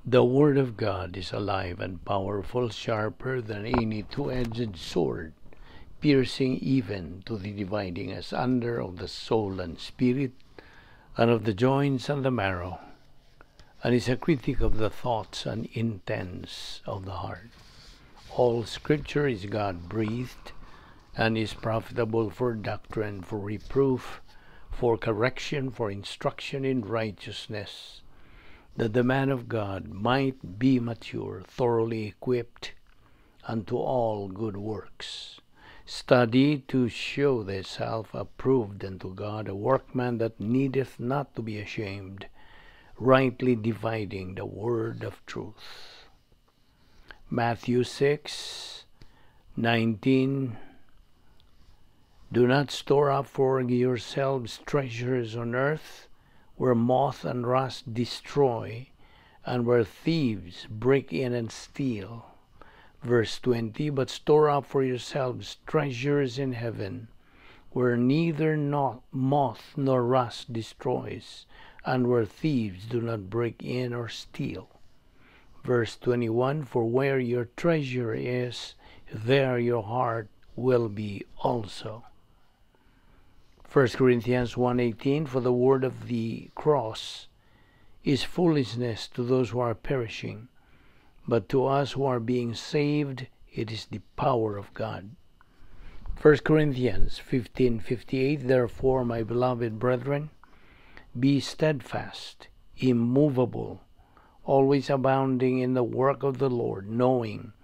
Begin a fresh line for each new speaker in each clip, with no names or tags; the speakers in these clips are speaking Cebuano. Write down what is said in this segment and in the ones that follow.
The Word of God is alive and powerful, sharper than any two-edged sword, piercing even to the dividing asunder of the soul and spirit, and of the joints and the marrow, and is a critic of the thoughts and intents of the heart. All Scripture is God-breathed, and is profitable for doctrine, for reproof, for correction, for instruction in righteousness, that the man of God might be mature, thoroughly equipped unto all good works. Study to show thyself approved unto God, a workman that needeth not to be ashamed, rightly dividing the word of truth. Matthew 6:19. Do not store up for yourselves treasures on earth, where moth and rust destroy, and where thieves break in and steal. Verse 20, but store up for yourselves treasures in heaven, where neither moth nor rust destroys, and where thieves do not break in or steal. Verse 21, for where your treasure is, there your heart will be also. 1 Corinthians 1:18, for the word of the cross is foolishness to those who are perishing, but to us who are being saved, it is the power of God. 1 Corinthians 15:58, therefore, my beloved brethren, be steadfast, immovable, always abounding in the work of the Lord, knowing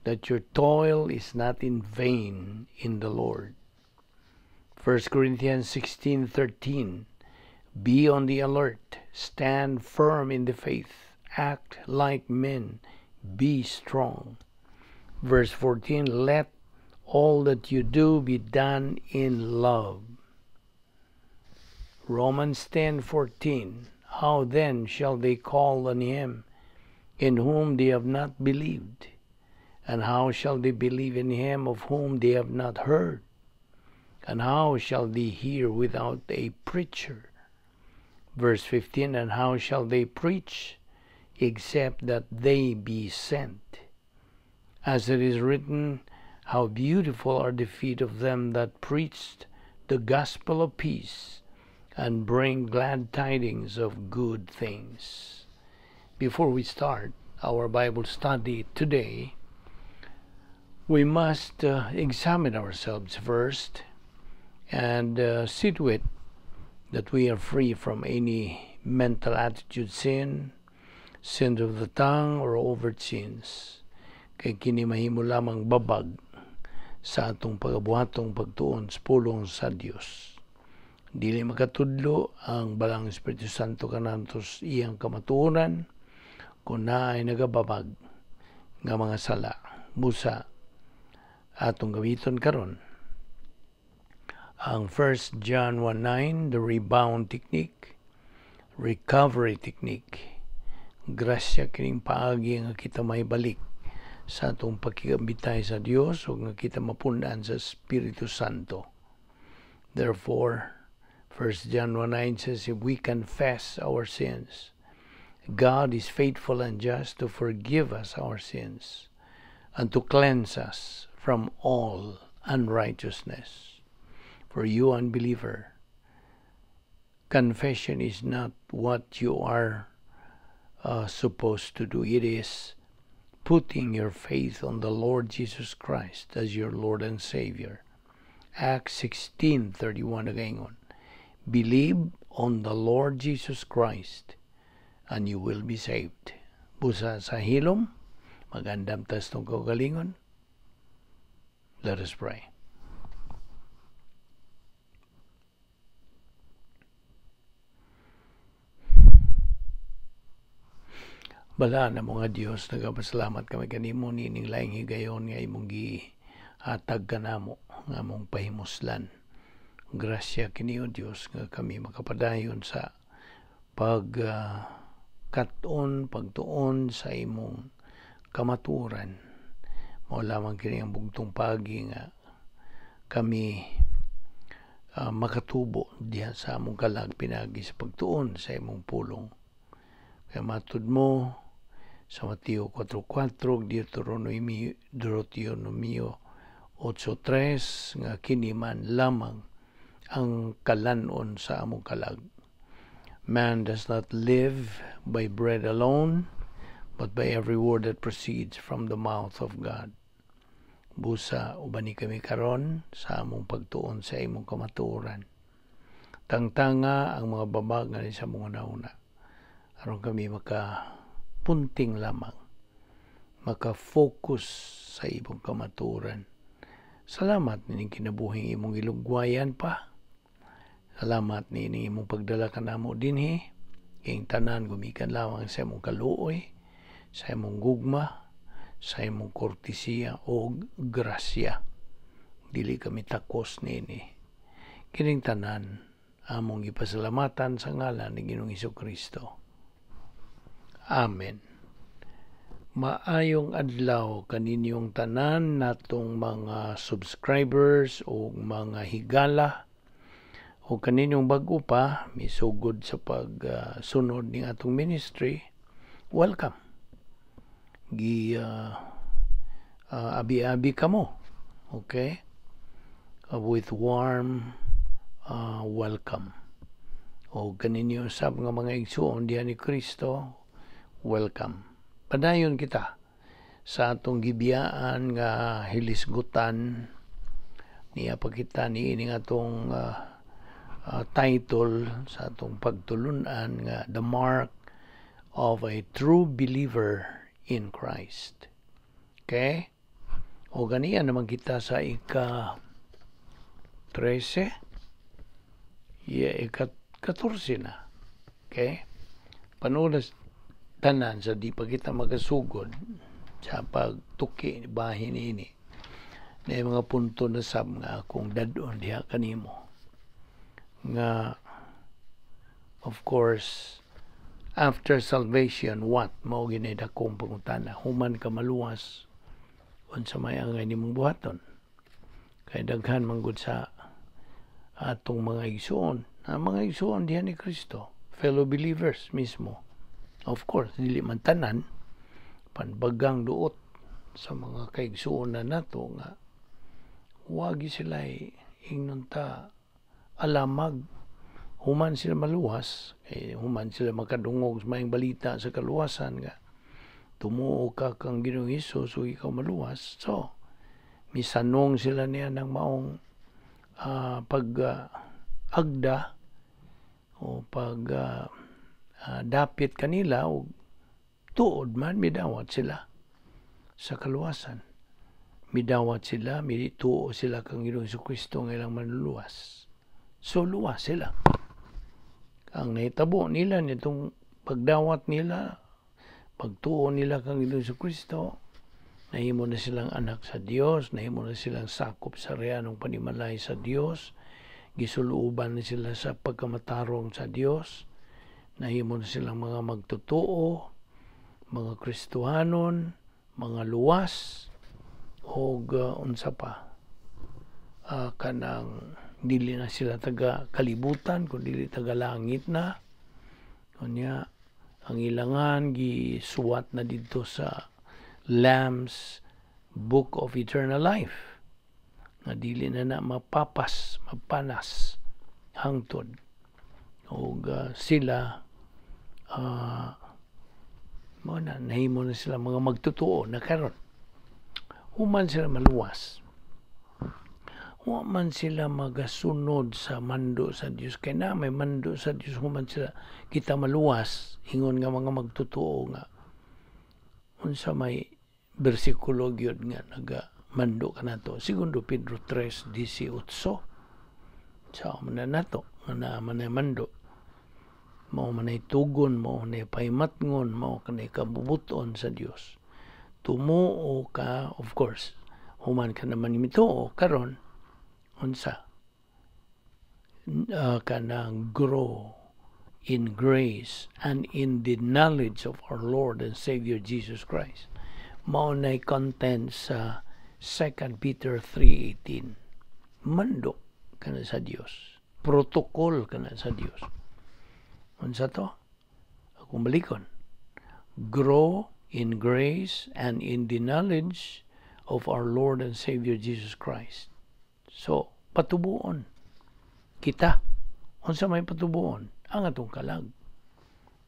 that your toil is not in vain in the Lord. 1 Corinthians 16:13, be on the alert, stand firm in the faith, act like men, be strong. Verse 14, let all that you do be done in love. Romans 10:14, how then shall they call on him in whom they have not believed? And how shall they believe in him of whom they have not heard? And how shall they hear without a preacher? Verse 15, and how shall they preach except that they be sent? As it is written, how beautiful are the feet of them that preached the gospel of peace and bring glad tidings of good things. Before we start our Bible study today, we must examine ourselves first and see to it that we are free from any mental attitude sin, sin of the tongue, or overt sins. Kay kini mahimo lamang babag sa atong pagabuhatong pagtuon sa pulong sa Dios. Dili makatudlo ang Balang Espiritu Santo kanantos iyang kamatuoran kung naay nagababag nga mga sala. Busa atong gamiton karon ang 1 John 1:9, the rebound technique, recovery technique. Grasya kining paagi nga kita maibalik sa atong pakigambitay sa Dios ug nga kita mapun-an sa Espiritu Santo. Therefore, 1 John 1:9 says, if we confess our sins, God is faithful and just to forgive us our sins and to cleanse us from all unrighteousness. For you, unbeliever, confession is not what you are supposed to do. It is putting your faith on the Lord Jesus Christ as your Lord and Savior. Acts 16:31 again. Believe on the Lord Jesus Christ and you will be saved. Busa sa hilom, magandam tas tong kaugalingon. Let us pray. Balaan na mga Dios, nagapasalamat kami kanimo niining laing higayon nga imong gihatag kanamo nga among pahimuslan. Grasya kini, o Dios, nga kami makapadayon sa pagkat-on, pagtuon sa imong kamatuoran. Mao lamang kini ang bugtong pagi nga kami makatubo diha sa among kalag pinagi sa pagtuon sa imong pulong. Kaya matud mo, Sa Mateo 4.4, Deuteronomio 8.3, nga kini man lamang ang kalanon sa among kalag. Man does not live by bread alone, but by every word that proceeds from the mouth of God. Busa, ubani kami karon sa among pagtuon sa imong kamatuoran. Tangtanga ang mga babag nga sa among una, aron kami maka punting lamang, maka-focus sa imong kamatuoran. Salamat nining kinabuhing imong gilugwayan pa. Salamat nining imong pagdala kanamo dinhi. King tanan gumikan lamang sa imong kaluoy, sa imong gugma, sa imong kortesiya o grasya. Dili kami takos nini. Kining tanan among gipasalamatan sa ngalan ni Ginoong Kristo. Amen. Maayong adlaw kaninyong tanan natong mga subscribers o mga higala o kaninyong bag-o pa misugod sa pagsunod ning atong ministry. Welcome. Gi abi-abi kamo, okay, with warm welcome. O kaninyo sab nga mga igsuon diha ni Kristo, welcome. Padayon kita sa atong gibiyaan nga hilisgutan niya pa kita niining atong title sa atong pagtulunan nga "The Mark of a True Believer in Christ." Okay? O ganiyan naman kita sa ika 13, yeah, ika 14 na. Okay? Panulas tanan sa di pa kita makasugod sa pagtuki bahin ini na mga punto na sab nga akong dadon diha kanimo nga, of course, after salvation, what? Mao gini dakong pangutana. Human ka maluwas, unsa may angay nimong buhaton? Kay daghan man gud sa atong mga igsuon, ang mga igsuon diha ni Kristo, fellow believers mismo, of course dili man tanan, panbagang duot sa mga kaigsuon na nato nga wagi sila ingnon ta alamag. Human sila maluwas, kay human sila makadungog sa maayong balita sa kaluwasan nga tumuo ka kang Ginoong Hesus ug ikaw maluwas, so misanong sila niya ng maong pag agda o pag dapit kanila og tuod man midawat sila sa kaluwasan, midawat sila, mituo sila kang Ginoong Kristo nga ilang manluluwas. So luwas sila. Ang nahitabo nila nitong pagdawat nila, pagtuo nila kang Ginoong Kristo, nahimo na silang anak sa Dios, nahimo na silang sakop sa reanong panimalay sa Dios, gisuluoban na sila sa pagkamatarong sa Dios, nahimo na silang mga magtotoo, mga Kristohanon, mga luwas, og unsa pa, kanang dili na sila taga kalibutan kun dili taga langit na. Unya ang ilangan gisuwat na didto sa Lamb's Book of Eternal Life nga dili na na mapapas, mapanas hangtod. Og sila mo na nahimo na sila mga magtotoo na karon. Human sila maluwas, wa man sila magasunod sa mando sa Dios, kay na may mando sa Dios human sila kita maluwas ingon nga mga magtotoo nga unsa may bersikulo gyud nga naga mando kanato? Segundo Pedro 3:18. Sa man na nato nga naa man mando, mao man ay tugon, mao na pahimatngon, mao kanay kabubuton sa Dios. Tumuo ka, of course human ka naman mituo karon, unsa kanang grow in grace and in the knowledge of our Lord and Savior Jesus Christ. Mao nay content sa 2 Peter 3:18. Mando kana sa Dios, protocol kana sa Dios. Unsa to? Akong balikon: grow in grace and in the knowledge of our Lord and Savior Jesus Christ. So, patubuon kita. Unsa may patubuon? Ang atong kalag.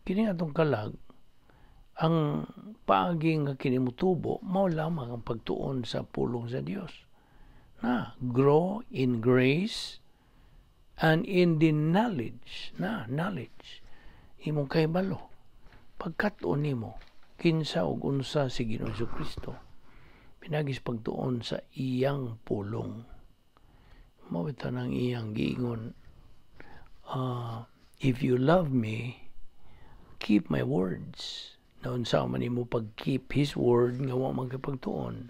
Kini atong kalag, ang paagi nga kini motubo, mao lamang ang pagtuon sa pulong sa Dios. Na, grow in grace and in the knowledge, na, knowledge. Imong kahibalo. Pagkat-on nimo kinsa ug unsa si Ginoong Kristo. Pinaagi sa pagtuon sa iyang pulong. Mao bitaw nang iyang giingon, "If you love me, keep my words." Na unsa man nimo pag-keep His word nga wa man pagtuon?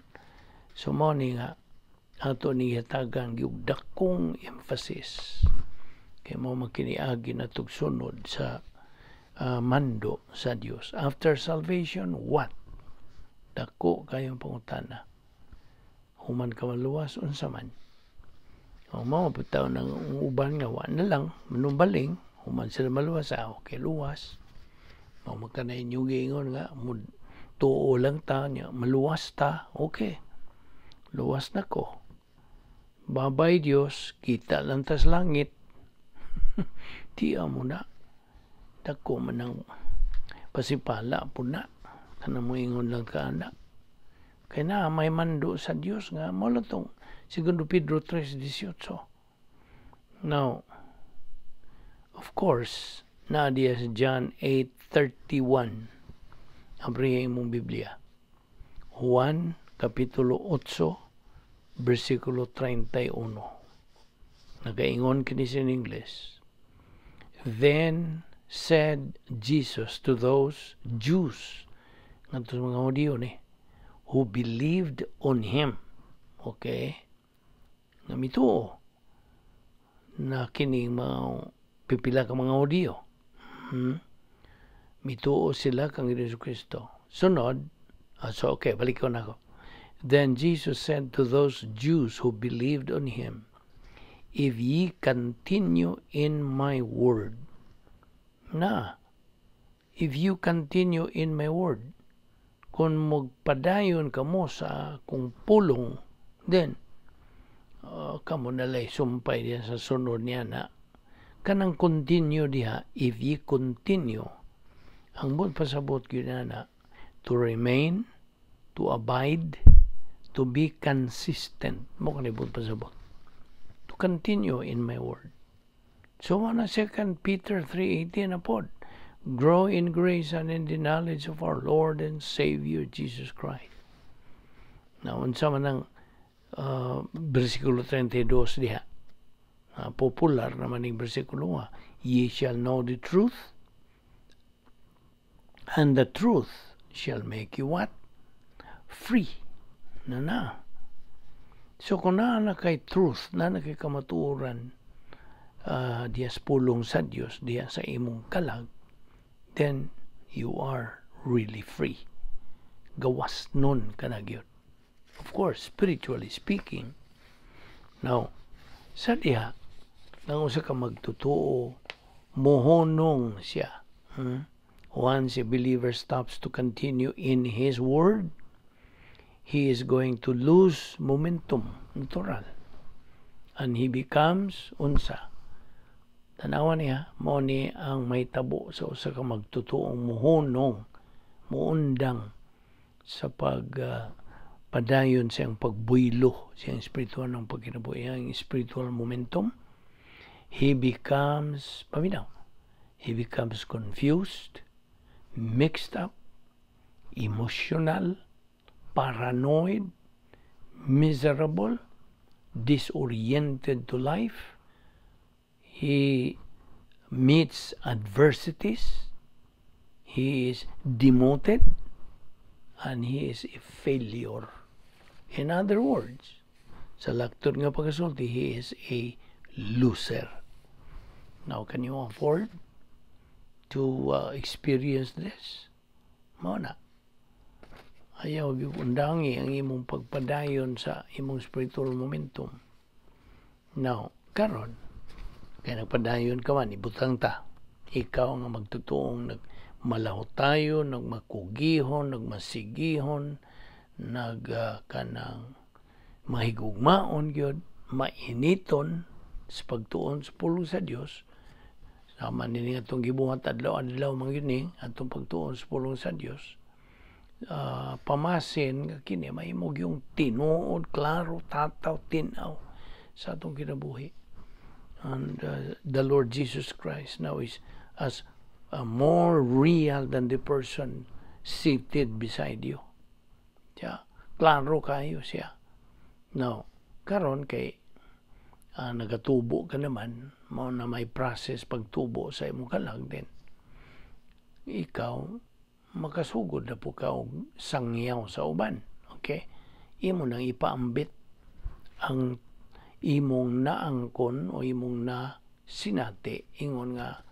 So mao ni nga ato ni hatagan gyud dakong emphasis kay mao man kiniagi na sunod sa mando sa Dios. After salvation, what? Dako kayong pangutana. Human ka maluwas, unsa man? O mao bitaw nang uban nga wa na lang manumbaling human sila maluwas, ah, okay, luwas. Mao man kanay inyo giingon nga tuo lang ta niya maluwas ta. Okay, luwas na ko, babay Dios, kita lang tas langit. Tiya mo na, dako man ang pasipala po na kanang moingon lang ka ana kay na may mando sa Dios nga mao lang tong Segundo Pedro 3:18. Now, of course, naa diya sa John 8:31. Abrihin imong Biblia. Juan Kapitulo 8, versikulo 31. Nagaingon kini in English. Then said Jesus to those Jews, ngadto sa mga Hudiyo ni, who believed on him. Okay? Nga mituo na kini mga pipila ka mga Hudiyo. Mituo sila kang Jesu Kristo. Sunod, so okay, balik ko na ako. Then Jesus said to those Jews who believed on him, "If ye continue in my word," na, if you continue in my word, kung magpadayon kamo sa akong pulong, then, kamo nalay sumpay diya sa sunod niya na, kanang continue diha, if ye continue, ang buot pasabot gyud na, to remain, to abide, to be consistent. Mao kani buot pasabot. To continue in my word. So, na 2 Peter 3:18 na pod. Grow in grace and in the knowledge of our Lord and Savior Jesus Christ. Now, unsa man ang versikulo 32 diha? Popular naman yung versikulo nga. "Ye shall know the truth, and the truth shall make you" what? Free. Na na. So kung naa na kay truth, naa na kay kamatuoran diya sa pulong sa Dios, diya sa imong kalag, then you are really free. Gawas nun ka na gyud. Of course, spiritually speaking. Now, sa diha, nang usa ka magtutuo, mohunong siya. Once a believer stops to continue in his word, he is going to lose momentum, natural. And he becomes unsa? Tanawa niya, mao ni ang mahitabo sa usa ka magtutuong muhunong, muundang sa pag padayon sa iyang pagbuylo, sa iyang spiritual ng pagkinabuhi, ang spiritual momentum. He becomes, paminaw, he becomes confused, mixed up, emotional, paranoid, miserable, disoriented to life. He meets adversities. He is demoted and he is a failure. In other words, sa laktod nga pagkasulti, he is a loser. Now, can you afford to experience this? Mao na. Ayaw undangi ang imong pagpadayon sa imong spiritual momentum. Now, karon, kay nagpadayon ka man, ibutang ta. Ikaw nga magtutuong nag Nagmalahutayon, nagmakugihon, nagmasigihon, nag kanang mahigugmaon gyud, mainiton sa pagtuon sa pulong sa Dios. Sama nini atong gibuhat adlaw-adlaw man gyud ni atong pagtuon sa pulong sa Dios. Pamasin nga kini mahimo yung tinuod, klaro, tataw, tin-aw sa atong kinabuhi. And the Lord Jesus Christ now is as more real than the person seated beside you. Siya, klaro kayo siya. Now, karon kay nagatubo ka naman, mao na may process pagtubo sa imong kalag din. Ikaw, makasugod na po ka og sangyaw sa uban. Okay? Imo nang ipaambit ang imong naangkon o imong na sinati ingon nga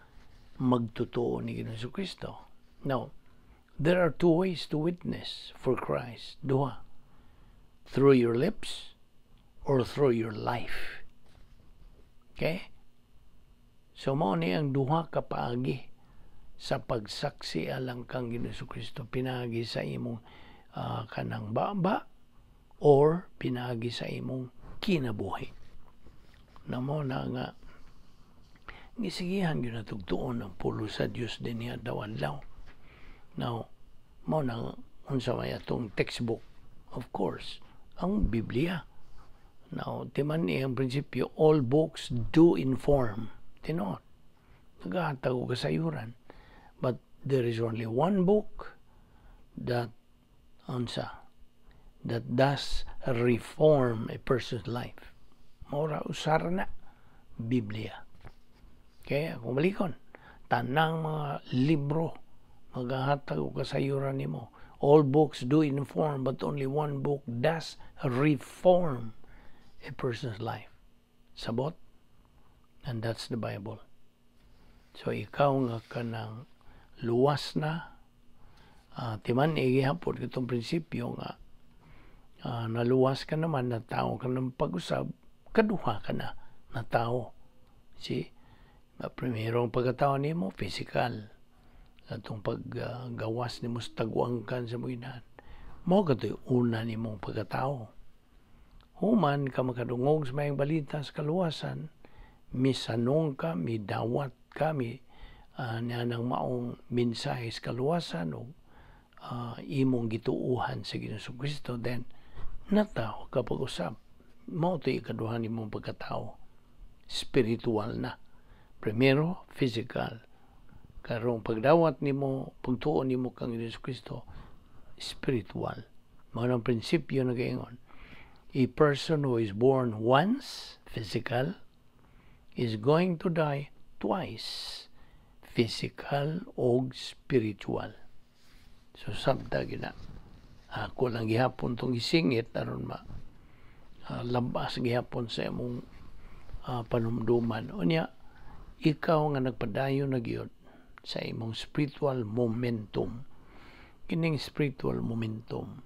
magtotoo ni Ginoong Kristo. Now, there are two ways to witness for Christ. Duha. Through your lips or through your life. Okay? So mao ni ang duha ka paagi sa pagsaksi alang kang Ginoong Kristo, pinaagi sa imong kanang baba or pinaagi sa imong kinabuhi. Namo na nga gisigihan gyud natugtuon ang pulong sa Dios din niya daw adlaw. Now, mao na unsa may atong textbook? Of course, ang Biblia. Now, timan ni ang prinsipyo, all books do inform. Tinuod. Nagahatag og kasayuran. But there is only one book that unsa that does reform a person's life. Mora usara na Biblia. Kaya kung balikon, tanang mga libro magahatag og kasayuran nimo. All books do inform, but only one book does reform a person's life. Sabot? And that's the Bible. So ikaw nga kanang luwas na, timan gihapon kitong prinsipyo nga naluwas ka naman, na tao ka ng pag-usab, kaduha ka na na tao. See? Primero ang pagkatao nimo, physical. Atong paggawas nimo sa tagwangkan sa mga inahan. Mao kato'y una nimong pagkatao. Human ka makadungog sa mayang balita sa kaluwasan, misanong ka, midawat ka, mi niya ng maong mensahe sa kaluwasan o imong gituuhan sa Ginoong Kristo, then natao ka pag-usab. Mao to'y ikaduha nimong pagkatao. Spiritual na. Primero, physical. Karong pagdawat nimo, pagtuon nimo kang Ginoong Kristo, spiritual. Mao nang prinsipyo na gaingon. A person who is born once, physical, is going to die twice, physical o spiritual. So sabta gina. Ako lang gihapon tong gisingit aron ma labas gihapon sa imong panumduman. Unya, ikaw nga nagpadayon na gyud sa imong spiritual momentum. Kining spiritual momentum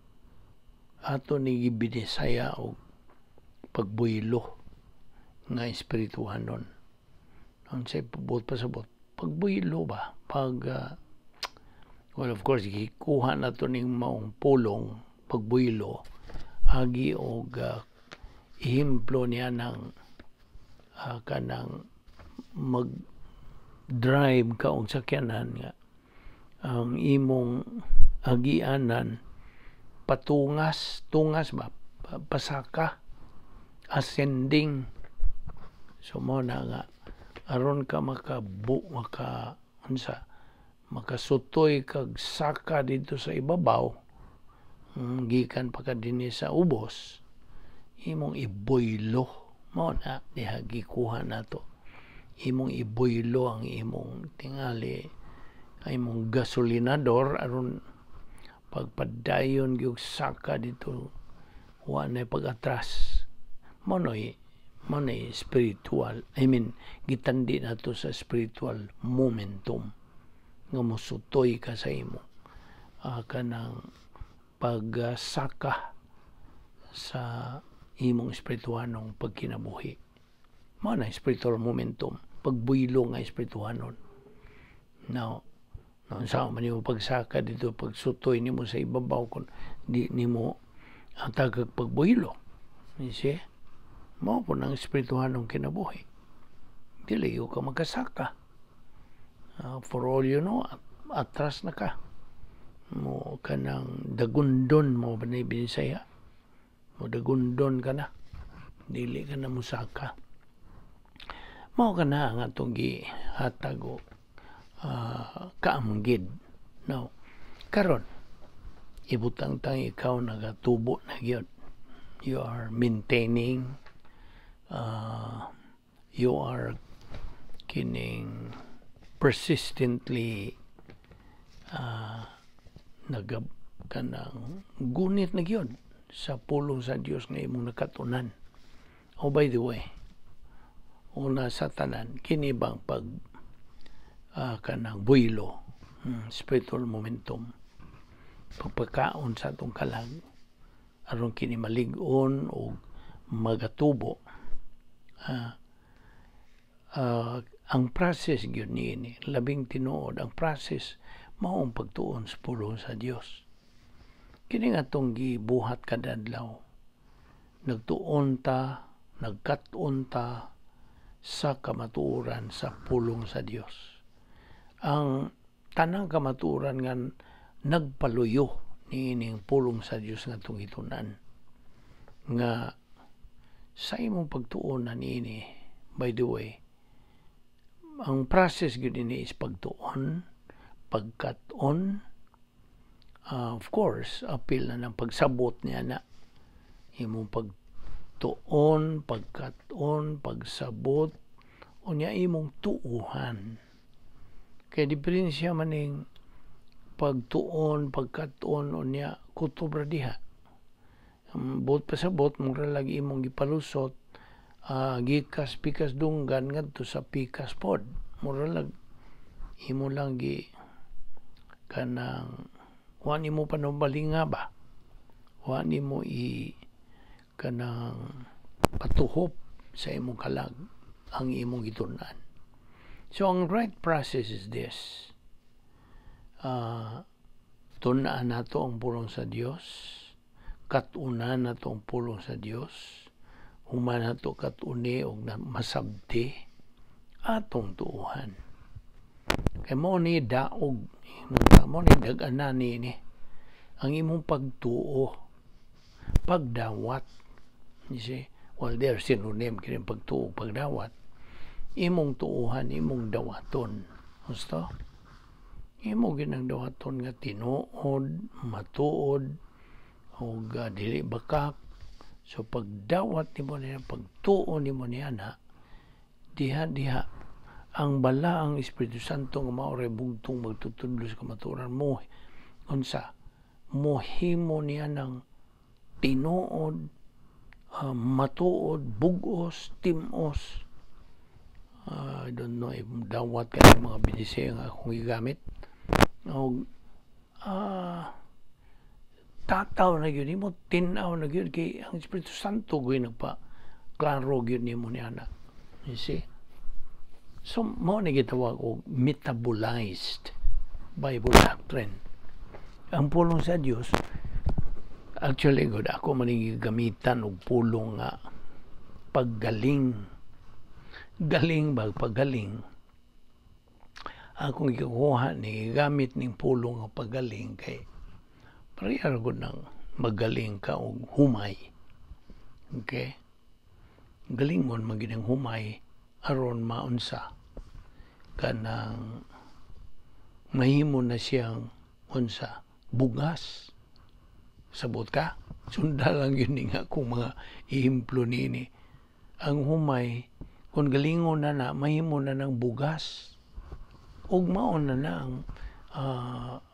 ato ni gibinisaya og pagbuylo nga espirituhanon. Unsay buot pasabot? Pagbuylo ba? Pag well, of course, gikuha na to ning maong pulong pagbuylo agi og ehemplo niya ng kanang mag drive ka og sakyanan nga ang imong agianan patungas, tungas ba, pasaka, ascending. So mo na nga aron ka makabu maka unsa makasutoy kag saka dito sa ibabaw, gikan pa ka dinhi sa ubos, imong ibuylo. Mao na diha gikuha nato, imong ibuylo ang imong tingali ang imong gasolinador aron pagpadayon gyud saka dito, wa na pag-atras. Mo noy spiritual, I mean, gitandi nato sa spiritual momentum nga mosutoy ka sa imo kanang pagsaka sa imong espirituhanong pagkinabuhi. Mao na spiritual momentum, pagbuylo nga espirituhanon. Now, No, unsa man nimo pagsaka dito, pagsutoy nimo sa ibabaw kung di nimo ang tagag pagbuhilo? You see? Mao po ng espirituhanong kinabuhi. Dili ka magkasaka. For all you know, atras na ka. Mo kanang dagundon mo ba ni Binisaya? Mo dagundon ka na. Dili ka na musaka. Mao ka na ang atong gihatag og kaamgid. Now, karon ibutang tang ikaw nagatubo na gyud. You are maintaining, you are kining persistently nagab kanang gunit na gyud sa pulong sa Dios nga imong nakatunan. Oh, by the way, una sa tanan, kini bang pag kanang buylo, spiritual momentum, pagpakaon sa atong kalag, aron kini malig-on o magatubo. Ang process gyud niini, labing tinuod, ang process mao ang pagtuon sa pulong sa Dios. Kini nga atong gibuhat kada adlaw, nagtuon ta, nagkat-on ta sa kamatuoran sa pulong sa Dios. Ang tanang kamatuoran nga nagpaluyo niining pulong sa Dios nga atong gitun-an. Nga sa imong pagtuon na niini, by the way, ang process gyud ini is pagtuon, pagkat-on, of course, apil na ng pagsabot niya na imong pagtuon, pagkat-on, pagsabot, unya imong tuuhan. Kay diferensya maning pagtuon, pagkat-on, unya kutob ra diha. Buot pasabot, mura lagi imong gipalusot, gikas pikas dunggan ngadto sa pikas pod. Mura lag imo lang gi kanang wa nimo panubalinga ba? Wa nimo i kanang patuhop sa imong kalag ang imong gitun-an. So ang right process is this. Tun-an nato ang pulong sa Dios, kat-unan nato ang pulong sa Dios, human nato kat-uni og masabti atong tuuhan. Kay mo ni daog, mo ni dag-anan ni ang imong pagtuo, pagdawat. You see? Well, they're synonym kini pagtuo, pagdawat. Imong tuuhan, imong dawaton. Gusto? Imo ginang dawaton nga tinuod, matuod, og dili bakak. So pagdawat nimo niya, pagtuo nimo niya na, diha diha ang balaang Espiritu Santo nga mao ray bugtong magtutudlo sa kamatuoran mo, unsa mohimo niya ng tinuod, matuod, bugos, timos. I don't know if dawat ka ng mga Binisaya nga akong gigamit. Og tataw na gyud nimo, tin-aw na gyud kay ang Espiritu Santo gyud nagpa klaro gyud nimo niya na. You see? So mao ni gitawag og metabolized Bible doctrine. Ang pulong sa Dios, actually good ako man gamitan og pulong nga paggaling. Galing ba, paggaling? Akong gikuha ni gamit ning pulong nga paggaling kay pareha ra gud nang magaling ka og humay. Okay? Galingon man gid ang humay aron maunsa kanang mahimo na siyang unsa, bugas. Sabot ka? Sunda lang yun nga akong mga ehemplo nini. Ang humay, kung galingon na na, mahimo na ng bugas. Ug mao na na ang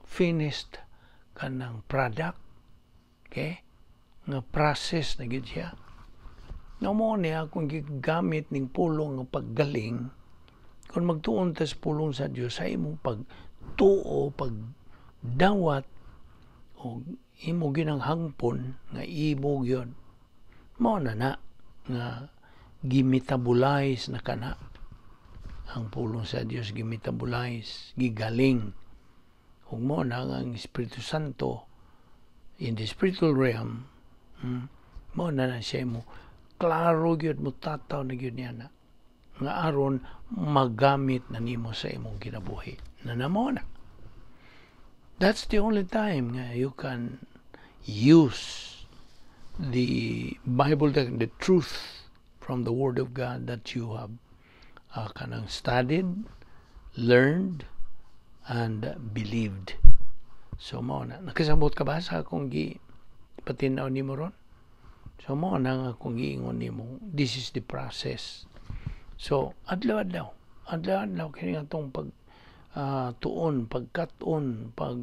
finished kanang product. Okay? Nga process na gid siya. Nga mo ni akong gigamit ning pulong nga paggaling, kung magtuon ta sa pulong sa Dios sa imong pagtuo, pagdawat, o imo ginang hangpon nga imo gyud, mao na na nga gimetabolize na kana ang pulong sa Dios, gimetabolize, gigaling. Ug mo na ang Espiritu Santo in the spiritual realm, mo na na siya mo klaro gyud, mo tataw na gyud niya na nga aron magamit na nimo sa imong kinabuhi na namo na. That's the only time nga you can use the Bible, the truth from the Word of God that you have kanang studied, learned, and believed. So mo na. Nakasabot ka ba sa akong gi patinaw nimo ron? So mo na nga akong giingon nimo, this is the process. So adlaw-adlaw, adlaw-adlaw kini atong pag tuon, pagkat-on, pag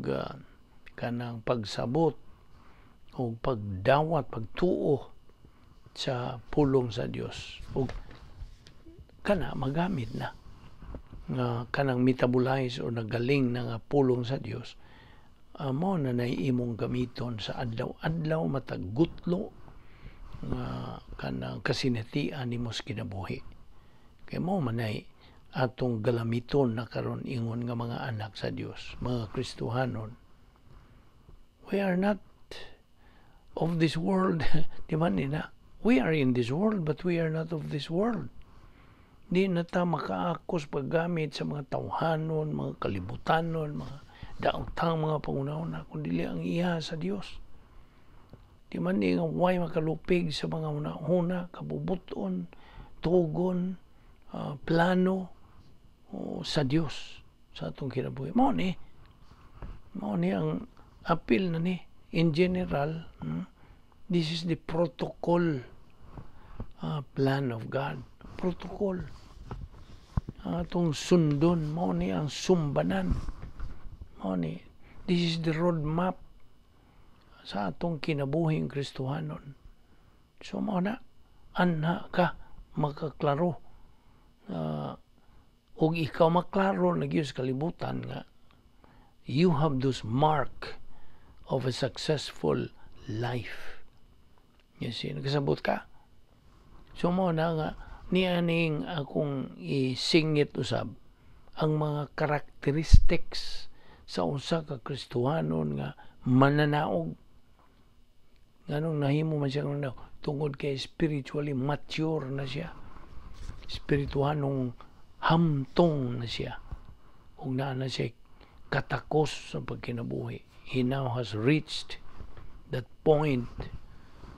kanang pagsabot o pagdawat, pagtuo sa pulong sa Dios. Ug kana magamit na nga kanang metabolize o nagaling na nga pulong sa Dios, mo na nay imong gamiton sa adlaw-adlaw, matag gutlo nga kanang kasinatian nimo sa kinabuhi, kay mo manay atong galamiton na karon ingon nga mga anak sa Dios, mga Kristohanon. We are not of this world, di ba nina? We are in this world, but we are not of this world. Di na ta makaakos paggamit sa mga tawhanon, mga kalibutanon, mga daotang mga pangunahuna, kundi ang iya sa Dios. Di man ni nga way makalupig sa mga hunahuna, kabubuton, tugon, plano o, sa Dios sa atong kinabuhi. Mao ni ang apil na ni in general. This is the protocol plan of God. Protocol. Ang atong sundon, mao ni ang sumbanan. Mao ni, this is the roadmap sa atong kinabuhing Kristohanon. So mao na, anha ka makaklaro. Ug ikaw maklaro na gyud sa kalibutan nga you have those mark of a successful life. You see, nagkasabot ka? So mo na nga nianing akong isingit usab ang mga characteristics sa usa ka Kristohanon nga mananaog. Nganong nahimo man siya mananaog? Tungod kay spiritually mature na siya. Spirituhanong hamtong na siya. Ug naa na siya katakos sa pagkinabuhi. He now has reached that point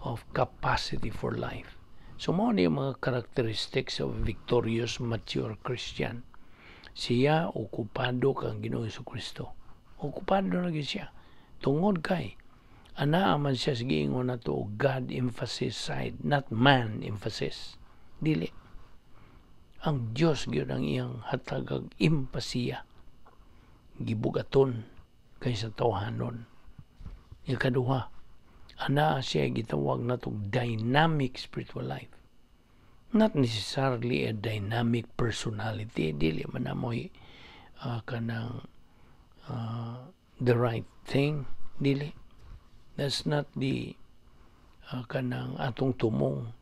of capacity for life. So mao ni ang mga characteristics of a victorious mature Christian. Siya okupado kang Ginoong Kristo. Okupado na gyud siya. Tungod kay anaa man siya sa giingon nato God emphasis side, not man emphasis. Dili. Ang Dios gyud ang iyang hatagag empasiya. Gibugaton kaysa tawhanon. Ikaduha, anaa siya gitawag natong dynamic spiritual life. Not necessarily a dynamic personality, dili man namoy kanang the right thing, dili. That's not the kanang atong tumong.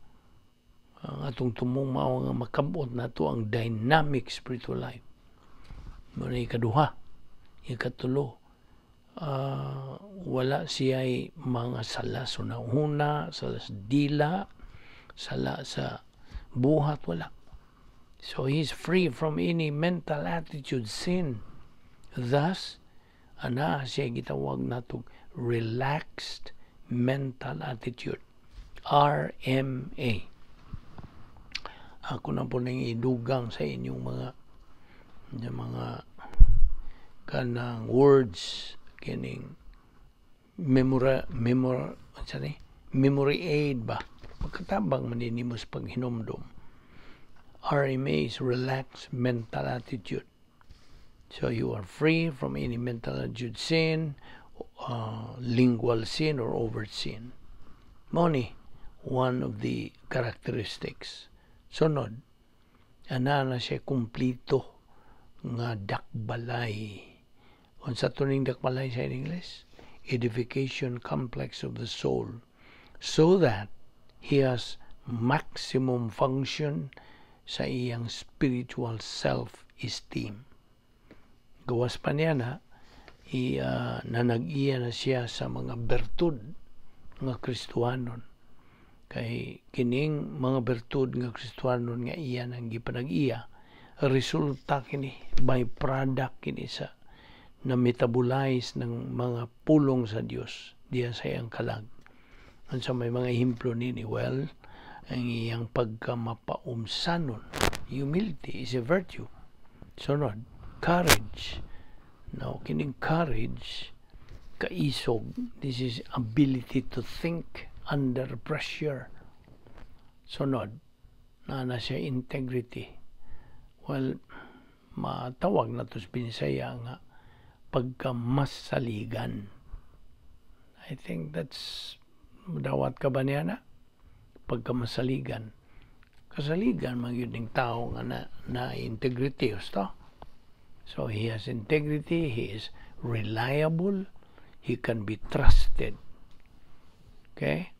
Ang atong tumong mao nga makabot nato ang dynamic spiritual life. Mao na ikaduha. Ikatulo, wala siya mga sala sa hunahuna, sala sa dila, sala sa buhat, wala. So he's free from any mental attitude sin. Thus, ana siya gitawag natog relaxed mental attitude. RMA. Ako na po nang idugang sa inyong mga kanang words kining memory memory unsa ni, memory aid ba, pagkatabang man nimo sa paghinumdom. RMA is relaxed mental attitude. So you are free from any mental attitude sin, lingual sin or overt sin. Mao ni one of the characteristics. Sunod, ana na siya kumplito nga dakbalay. Unsa to ning dakbalay sa English? Edification complex of the soul, so that he has maximum function sa iyang spiritual self-esteem. Gawas pa niya na, I nanag-iya na siya sa mga bertud nga Kristohanon, kay kining mga bertud nga Kristohanon nga iya nang gipanag-iya, resulta kini, by product kini sa na metabolize ng mga pulong sa Dios diya sa iyang kalag. Unsa may mga ehemplo nini? Well, ang iyang pagkamapaumsanon. Humility is a virtue. Sunod, courage. Now, kining courage, kaisog, this is ability to think under pressure. Sunod na siya, integrity. Well, matawag na to sa Binisaya nga pagkamasaligan. I think that's, dawat ka ba niya na? Pagkamasaligan. Kasaligan man yun ng tao nga na integrity. Gusto? So he has integrity, he is reliable, he can be trusted. Okay?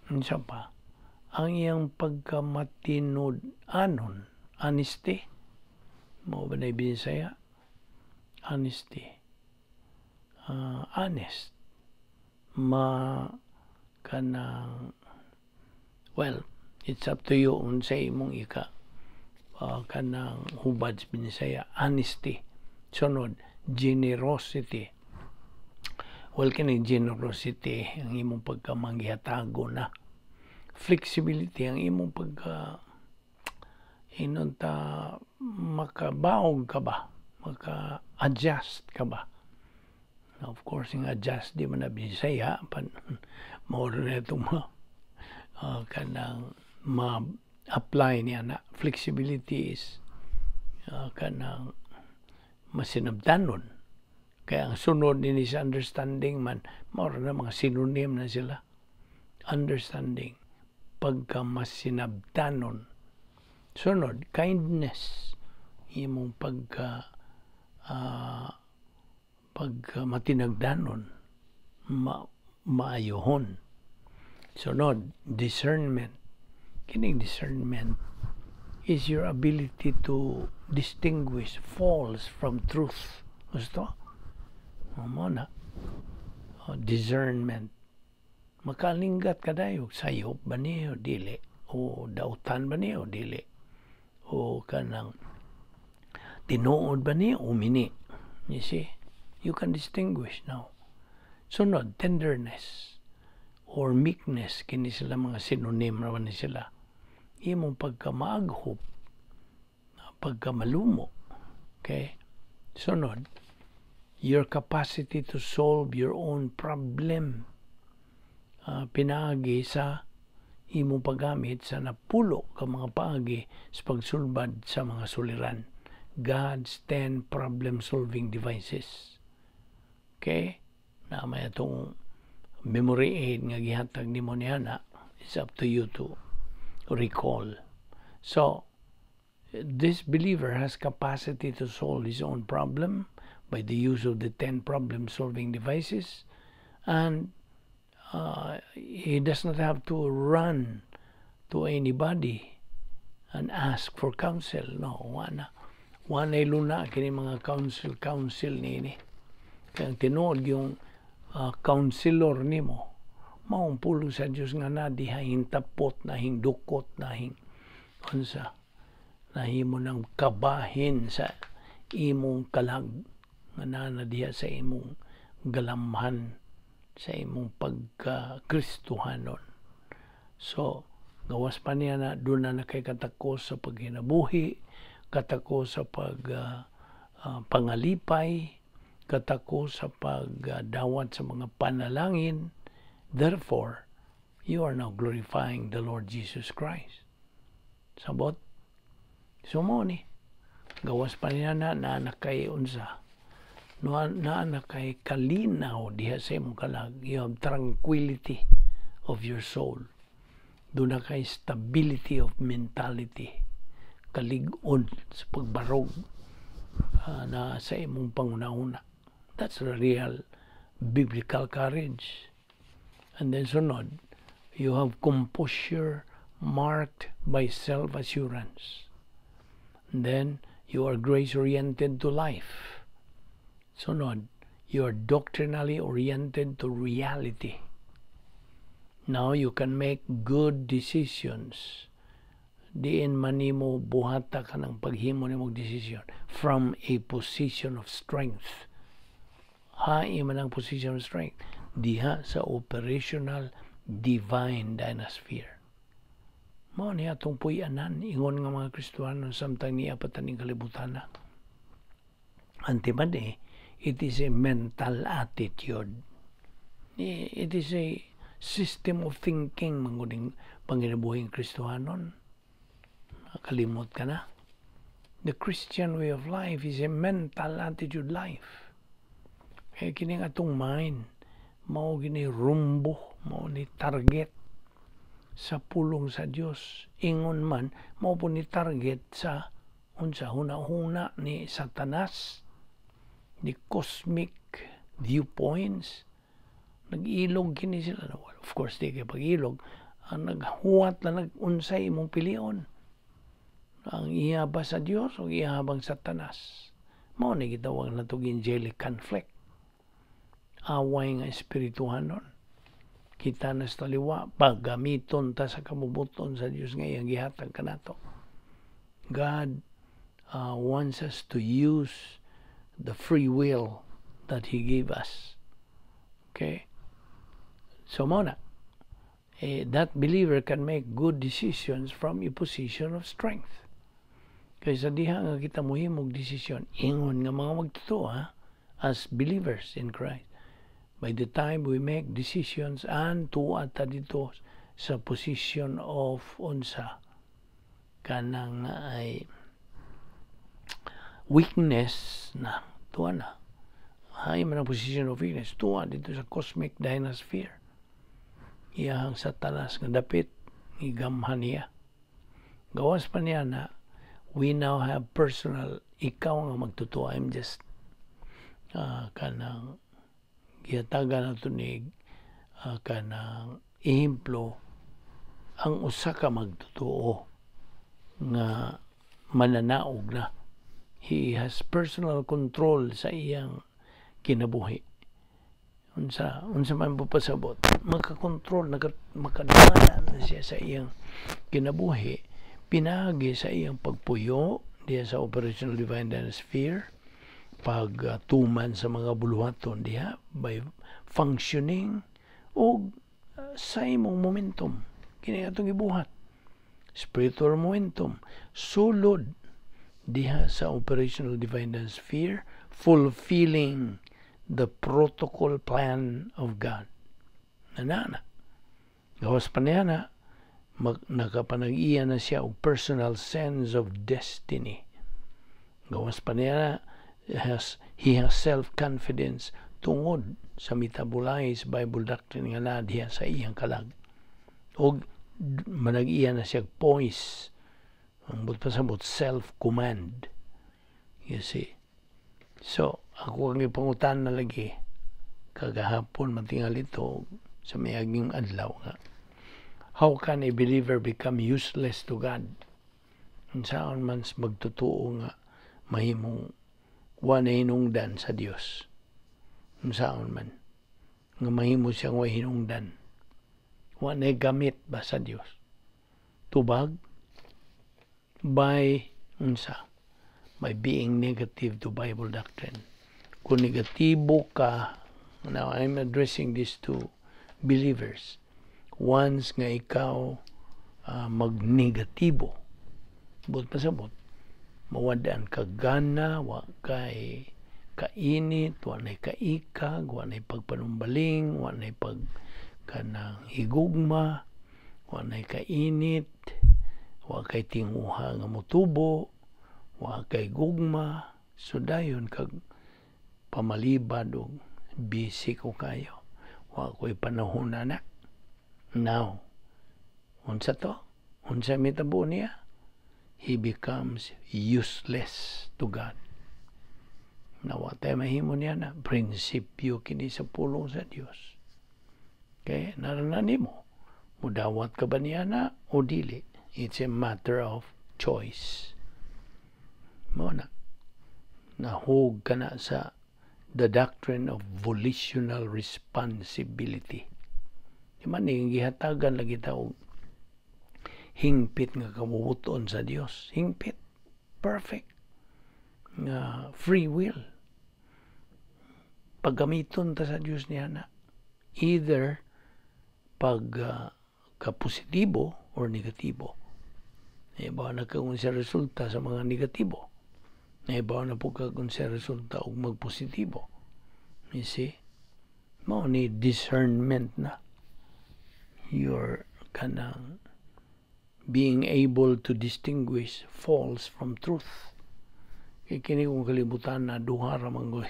Unsa pa? Ang iyang pagkamatinud-anon, honesty. Mao ba na Binisaya? Honesty. Honest. Ma kanang, well, it's up to you unsay imong ika kanang hubad sa Binisaya, honesty. Sunod, generosity. Well, kini generosity, ang imong pagkamanghihatago na. Flexibility, ang imong pagka inon ta makabaog ka ba, maka-adjust ka ba. Now, of course, yung adjust di man na Bisaya pan mao na itong ma kanang ma-apply niya na flexibility is kanang masinabtanon. Kaya ang sunod nini sa understanding man, mao na mga synonym na sila. Understanding, pagka masinabtanon. Sunod, kindness, imong pagka matinagdanon, maayohon. Sunod, discernment. Kining discernment is your ability to distinguish false from truth. Gusto? Mao na. Oh, discernment. Makalinggat ka dayo. Sayop ba niyo? Dili. O dautan ba niyo? Dili. O kanang tinuod ba niyo? O mini. You see? You can distinguish now. Sunod, tenderness or meekness. Kini sila mga synonym naman ni sila. Imong pagkamaaghop, pagkamalumo. Okay? Sunod, your capacity to solve your own problem. Pinaagi sa imong paggamit sa napulo ka mga paagi sa pagsulbad sa mga suliran. God's 10 problem-solving devices. Okay? Na may atong memory aid nga gihatag nimo niya na it's up to you to recall. So, this believer has capacity to solve his own problem by the use of the 10 problem-solving devices, and he does not have to run to anybody and ask for counsel. No, wala. Wala luna kini mga counsel counsel nini. Kaya ang tinuod yung counselor nimo, maong pulong sa Dios nga na dihahing tapot, nahing dukot, nahing unsa, nahimo ng kabahin sa imong kalag nga naa diha sa imong galamhan, sa imong pagka-Kristohanon. So, gawas pa niya na doon na kay katako sa paghinabuhi, katako sa pag pangalipay, katako sa pagdawat sa mga panalangin. Therefore, you are now glorifying the Lord Jesus Christ. Sabot? So mo ni. Gawas pa niya na na kay unsa. No, na kay kalinaw diha sa imong kalag. You have tranquility of your soul. Doon na kay stability of mentality. Kalig-on sa pagbarog na sa imong pangunahuna. That's the real biblical courage. And then sunod, you have composure marked by self-assurance. And then, you are grace-oriented to life. Sunod, You are doctrinally oriented to reality. Now you can make good decisions. Diin man nimo buhata ka ng paghimo nimo decision from a position of strength. Hain man ang position of strength? Diha sa operational divine dynasphere. Mao ni atong puy-anan ingon nga mga Kristohanon samtang niya pa taning kalibutan na. Antimad eh, it is a mental attitude. It is a system of thinking manguning panginabuhing Kristohanon. Nakalimot ka na. The Christian way of life is a mental attitude life. Kaya kining atong mind, mao gini rumbo, mao ni target sa pulong sa Dios. Ingon man, mao po ni target sa unsa huna-huna ni Satanas, ni cosmic viewpoints. Nag-ilog kini sila. Well, of course, di kay pag-ilog. Ang naghuwat na nag-unsay imong pilion. Ang iya ba sa Dios o iya bang Satanas? Mao ni gitawag nato angelic conflict. Away nga espirituhanon. Kita na sa taliwa, paggamiton ta sa kabubuton sa Dios nga iyang gihatag kanato. God wants us to use the free will that He gave us. Okay? So, mao na. Eh, that believer can make good decisions from a position of strength. Kaysa diha nga kita muhimog desisyon, ingon nga mga magtotoo ha, as believers in Christ. By the time we make decisions and tuwa ta dito sa position of unsa kanang ay weakness na tuwa na. Hay man ang position of weakness, tuwa dito sa cosmic dynasphere. Iyahang Satanas nga dapit gigamhan niya. Gawas pa niya na we now have personal, ikaw nga magtotoo. I'm just kanang gihatagan nato ni kanang ehemplo ang usa ka magtotoo nga mananaog na. He has personal control sa iyang kinabuhi. Unsa man po pasabot, makakontrol, makadumala na siya sa iyang kinabuhi pinaagi sa iyang pagpuyo diya sa operational divine sphere, pagtuman sa mga buluhaton diha by functioning o sa imong momentum kini atong gibuhat, spiritual momentum sulod diha sa operational divine sphere, fulfilling the protocol plan of God. Nanana. Gawas pa niya na, nakapanag-iya na siya og personal sense of destiny. Gawas pa niya na, he has self-confidence tungod sa metabolized Bible doctrine nga naa diha sa iyang kalag. Og manag-iya na siya poise. Ang but pasabot, self-command. You see? So, ako ang ipangutan na lagi kagahapon matingal ito sa mayaging adlaw nga, how can a believer become useless to God? Unsaon man magtotoo nga mahimong wa na hinungdan sa Dios? Unsaon man nga mahimo siyang wa hinungdan? Wa na gamit ba sa Dios? Tubag by unsa? By being negative to Bible doctrine. Kung negatibo ka, now I'm addressing this to believers. Once nga ikaw magnegatibo, but pasabot, mawadaan ka gana, wa kay kainit, wa nay kaikag, wa nay pagpanumbaling, wa nay pag kanang higugma, wa nay kainit, wa kay tinguha nga motubo, wa kay gugma, so dayon kag pamalibad og busy ko kayo. Wa ko'y panahon na na. Now, unsa to? Unsa mitabo niya? He becomes useless to God. Nawa tayo mahimo niya na prinsipyo kini sa pulong sa Dios. Okay, naranan nimo. Mudawat ka ba niya na o dili? It's a matter of choice. Mao na. Nahug ka na sa The doctrine of volitional responsibility. Di man ni gihatagan lagi ta og hingpit nga kabubut-on sa Dios. Hingpit. Perfect. Nga free will. Paggamiton ta sa Dios niya na. Either pag kapositibo or negatibo. Nahibaw na ka kung sa resulta sa mga negatibo. Nahibaw na po ka kung sa resulta og magpositibo. You see? Mao ni discernment na. Your kanang being able to distinguish false from truth. Kay kini kong kalibutan na duha ra man goy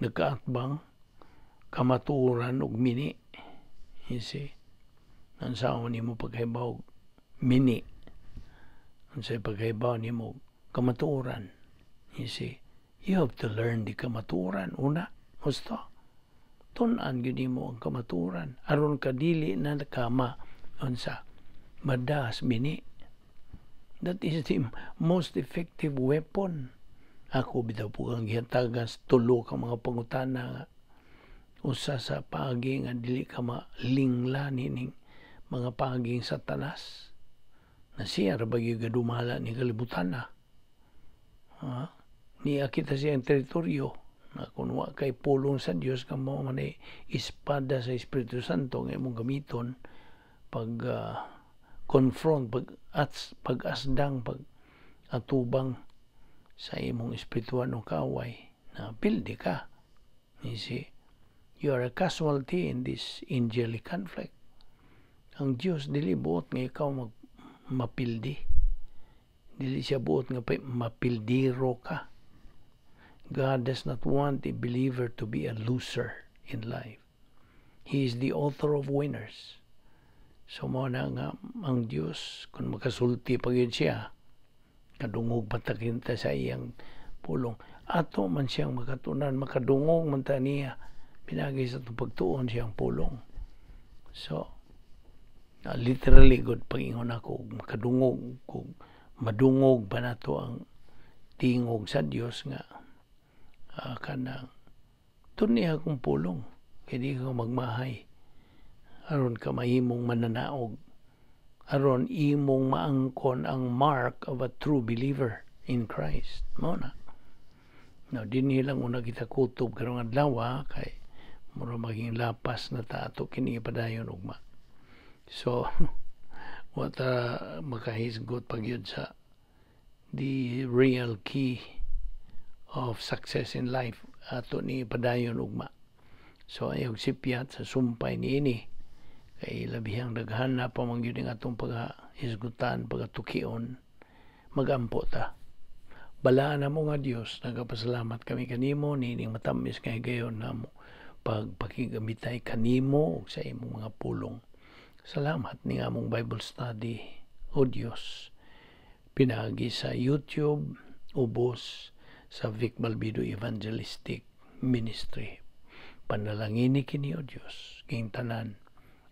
nagkaatbang, kamatuoran ug mini. You see? Unsa nimo pagkahibaw mini? Unsay pagkahibaw nimo kamatuoran? You see? You have to learn the kamatuoran una. Gusto? Tun-an gyud nimo ang kamatuoran aron ka dili na kama unsa madas mini. That is the most effective weapon. Ako bitaw po kang gihatagan sa tulo ka mga pangutana nga usa sa paagi nga dili ka malingla nining mga paging Satanas na siya ra ba gyud gadumala ni kalibutan na. Ha? Niya kita siyang teritoryo na kung wa kay pulong sa Dios ka mao man ay espada sa Espiritu Santo nga imong gamiton pag confront, pag pag-asdang, pag atubang sa imong espiritual no kaaway na pildi ka. You see, you are a casualty in this angelic conflict. Ang Dios dili buot nga ikaw mapildi. Dili siya buot nga mapildiro ka. God does not want a believer to be a loser in life. He is the author of winners. So mo na nga ang Dios, kung makasulti pa gyud siya, kadungog patakinta sa iyang pulong. Ato man siyang makatunan, makadungog man ta niya pinagi sa atong pagtuon siyang pulong. So, literally good pag-ingon ako, makadungog, kung madungog pa nato ang tingog sa Dios nga kanang tuni akong pulong kay di ka magmahay aron ka mahimong mananaog, aron imong maangkon ang mark of a true believer in Christ. Mao na. Now, dinhi lang una kita kutob karong adlaw kay mura maging lapas na ta ato kini padayon ugma. So wa ta makahisgot pa gyud sa the real key of success in life. Ato ni padayon ugma. So ayaw sipyat sa sumpay niini kay labihang daghan na pa man gyud ang atong paghisgutan, pagatukion. Magampo ta. Balaan na mo nga Dios, nagapasalamat kami kanimo niining matamis nga higayon namo pagpakigamitay kanimo ug sa imong mga pulong. Salamat ning among Bible study, O Dios, pinaagi sa YouTube ubos sa Vic Balbido Evangelistic Ministry. Panalangini kini, O Dios, king tanan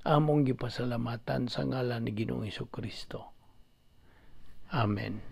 among gipasalamatan sa ngalan ni Ginoong Kristo. Amen.